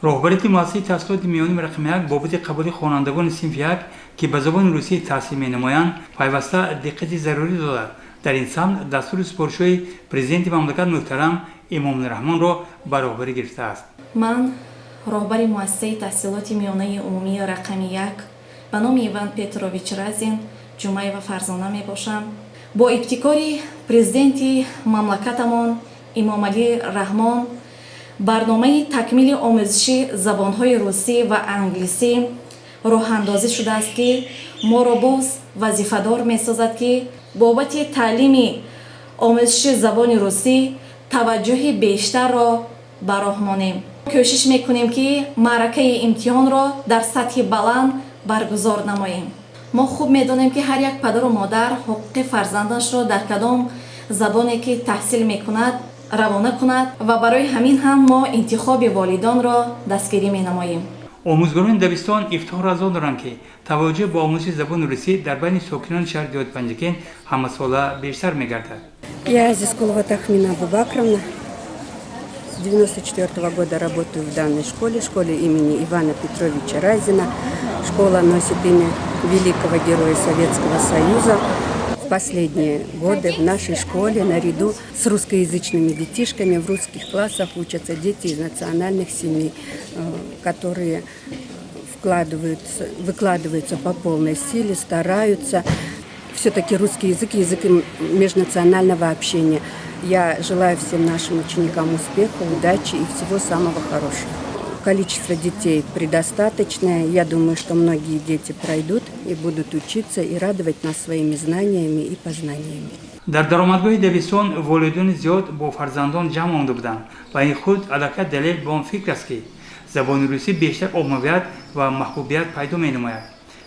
Роҳбарияти муассисаи таҳсилоти миёнаи рақами 1 бобати қабули хонандагони синфи 1, ки ба забони русӣ таҳсил менамоянд, пайваста диққати зарурӣ дода, дар ин самт дастуру супоришҳои Президенти мамлакат муҳтарам Эмомалӣ Раҳмонро ба роҳбарӣ гирифтааст. Ман, роҳбари муассисаи таҳсилоти миёнаи умумии рақами 1 ба номи Иван Петрович Разин, Ҷумаева Фарзона мебошам. Бо ибтикори Президенти мамлакатамон Эмомалӣ Раҳмон барномаи такмили омӯзиши забонҳои русӣ ва англисӣ роҳандозӣ шудааст, ки моро боз вазифадор месозад, ки бобати таълими омӯзиши забони русӣ таваҷҷӯҳи бештарро ба роҳ монем. Кӯшиш мекунем, ки маъракаи имтиҳонро дар сатҳи баланд баргузор намоем. Мо хуб медонем, ки ҳар як падару модар ҳуқуқи фарзандашро дар кадом забоне ки таҳсил мекунад, равона кунад ва барои ҳамин ҳам мо интихоби волидонро дастгирӣ менамоем. Омӯзгорони дабистон ифтихор аз он доранд, ки таваҷҷӯҳ ба омӯзиши забони русӣ дар байни сокинони шаҳри деҳоти Панҷакент ҳамасола бештар мегардад. Я Зискулова Тахмина Абубакровна. С 94 года работаю в данной школе, школе имени Ивана Петровича Разина. Школа носит имя великого героя Советского Союза. В последние годы в нашей школе наряду с русскоязычными детишками в русских классах учатся дети из национальных семей, которые вкладываются, выкладываются по полной силе, стараются. Все-таки русский язык – язык межнационального общения. Я желаю всем нашим ученикам успеха, удачи и всего самого хорошего. Количество детей предостаточное. Я думаю, что многие дети пройдут и будут учиться и радовать нас своими знаниями и познаниями. Дар даромадгоҳи дабистон волидони зиёд бо фарзандон ҷамъ омада буданд ва ин худ аллакай далел ба он фикр аст, ки забони русӣ бештар оммавият ва маҳбубият пайдо менамояд.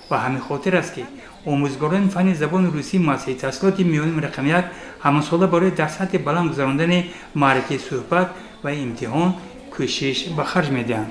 Ва ҳамин хотир аст, ки омӯзгорони фанни забони русии муассисаи таҳсилоти миёнаи рақами 1 ҳамасола барои дар сатҳи баланд гузарондани маъракаи суҳбат ва имтиҳон кӯшиш ба харҷ медиҳанд.